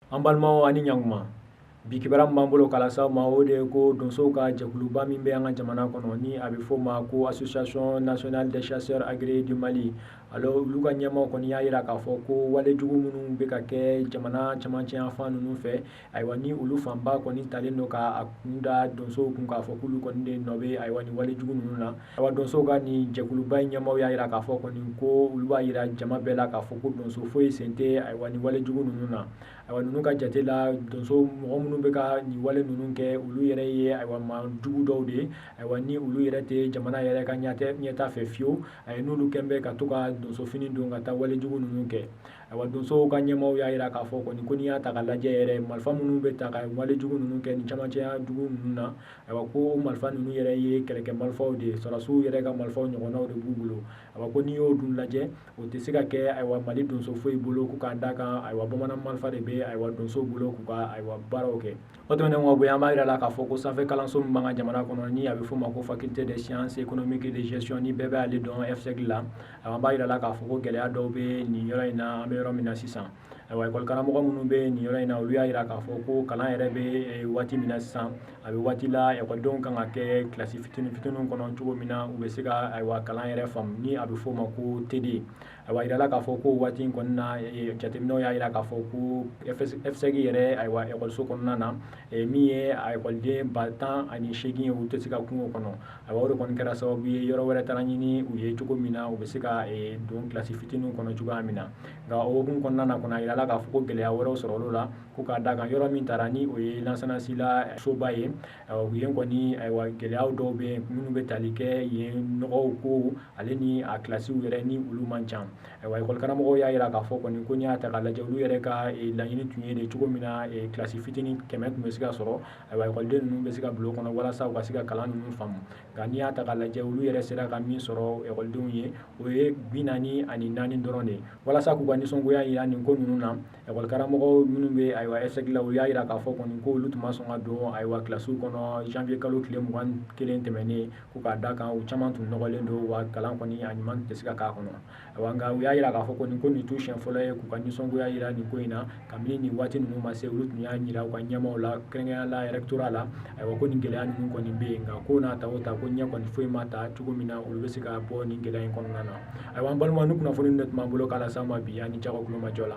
An balimaw, ani ɲankuma. Bi kibaruya min b'an bolo k'a lase aw ma, o de ye ko donsow ka jɛkuluba min bɛ an ka jamana kɔnɔ, ni a bɛ f'o ma ko Association nationale des chasseurs agréés du Mali, alors olu ka ɲɛmaaw kɔni y'a jira k'a fɔ ko walejugu minnu bɛ ka kɛ jamana camancɛ yanfan ninnu fɛ, ayiwa, ni olu fanba kɔni talen don k'a kun da donsow kun, k'a fɔ k'olu kɔni de nɔ bɛ, ayiwa, nin walejugu ninnu na. Ayiwa, donsow ka nin jɛkuluba in ɲɛmaaw y'a jira k'a fɔ kɔni ko olu b'a jira jama bɛɛ la k'a fɔ ko donso foyi sen tɛ, ayiwa, nin walejugu ninnu na. Ayiwa, ninnu ka jate la, donso mɔgɔ minnu bɛ ka nin wale ninnu kɛ, olu yɛrɛ ye, ayiwa, maa jugu dɔw de ye, ayiwa, ni olu yɛrɛ tɛ jamana yɛrɛ ka ɲɛta fɛ fiyewu, ayi, n'olu kɛn bɛ ka to ka donsofini don ka taa walejugu ninnu kɛ. Ayiwa, donsow ka ɲɛmaaw y'a jira k'a fɔ kɔni ko n'i y'a ta ka lajɛ yɛrɛ, marifa minnu bɛ ta ka walejugu ninnu kɛ nin camancɛya dugu ninnu na, ayiwa, ko o marifa ninnu yɛrɛ ye kɛlɛkɛ marifaw de ye, sɔrɔdasiw yɛrɛ ka marifaw ɲɔgɔnnaw de b'u bolo. Ayiwa, ko n'i y'o dun lajɛ, o tɛ se ka kɛ, ayiwa, Mali donso foyi bolo, ko k'a da kan, ayiwa, bamanan marifa de bɛ, ayiwa, donsow bolo k'u ka, ayiwa, baaraw kɛ. O tɛmɛnen kɔ bɔ yen, an b'a jira la k'a fɔ ko sanfɛ kalanso min b'an ka jamana kɔnɔ, ni a bɛ f'o ma ko Faculté des sciences économiques et de gestion, ni bɛɛ b'ale dɔn FSEG la, ayiwa, an b'a jira la k'a fɔ ko gɛlɛya dɔw bɛ nin yɔrɔ in na, an bɛ yɔrɔ min na sisan. Ayiwa, ekɔli karamɔgɔ minnu bɛ nin yɔrɔ in na, olu y'a jira k'a fɔ ko kalan yɛrɛ bɛ waati min na sisan, a bɛ waati la ekɔlidenw kan ka kɛ kilasi fitinin fitininw kɔnɔ cogo min na u bɛ se ka, ayiwa, kalan yɛrɛ faamu, ni a bɛ f'o ma ko TD. Ayiwa, a jirala k'a fɔ ko waati in kɔni na, jateminɛw y'a jira k'a fɔ ko FSEG yɛrɛ, ayiwa, ekɔliso kɔnɔna na, min ye a ekɔliden 18,000 ye, olu tɛ se ka kun o kɔnɔ. Ayiwa, o de kɔni kɛra sababu ye yɔrɔ wɛrɛ taara ɲini u ye cogo min na u bɛ se ka don kilasi fitininw kɔnɔ cogoya min na. Nka o hukumu kɔnɔna na kɔni, a jirala k'a fɔ ko gɛlɛya wɛrɛw sɔrɔla o la, ko k'a da kan yɔrɔ min taara, ni o ye Lansana Sila soba ye, yen kɔni, ayiwa, gɛlɛya dɔw bɛ yen minnu bɛ tali kɛ yen nɔgɔw ko ale ni a kilasiw yɛrɛ, ni olu man ca. Ayiwa, ekɔli karamɔgɔw y'a jira k'a fɔ kɔni ko n'i y'a ta k'a lajɛ, olu yɛrɛ ka laɲini tun ye de cogo min na kilasi fitinin 100 tun bɛ se ka sɔrɔ, ayiwa, ekɔliden ninnu bɛ se ka bila o kɔnɔ walasa u ka se ka kalan ninnu faamu. Nka n'i y'a ta k'a lajɛ, olu yɛrɛ sera ka min sɔrɔ ekɔlidenw ye, o ye 44 dɔrɔn de ye. Walasa k'u ka nisɔngoya jira nin ko ninnu na, ekɔli karamɔgɔ minnu bɛ, ayiwa, FSEG la, u y'a jira k'a fɔ kɔni ko olu tun ma sɔn ka don, ayiwa, kilasiw kɔnɔ janvier kalo tile 21 tɛmɛnen, ko k'a da kan u caman tun nɔgɔlen don, wa kalan kɔni a ɲuman tɛ se ka k'a kɔnɔ. Ayiwa, nka u y'a jira k'a fɔ kɔni ko nin t'u siɲɛ fɔlɔ ye k'u ka nisɔngoya jira nin ko in na. Kabini nin waati ninnu ma se, olu tun y'a jira u ka ɲɛmaaw la, kɛrɛnkɛrɛnnenya la rectorat la, ayiwa, ko nin gɛlɛya ninnu kɔni bɛ yen, nka ko n'a ta o ta, ko ɲɛ kɔni foyi ma ta cogo min na olu bɛ se ka bɔ nin gɛlɛya in kɔnɔna na. Ayiwa, an balima, ni kunnafoni de tun b'an bolo k'a lase aw ma bi. An ni jago kulomajɔ la.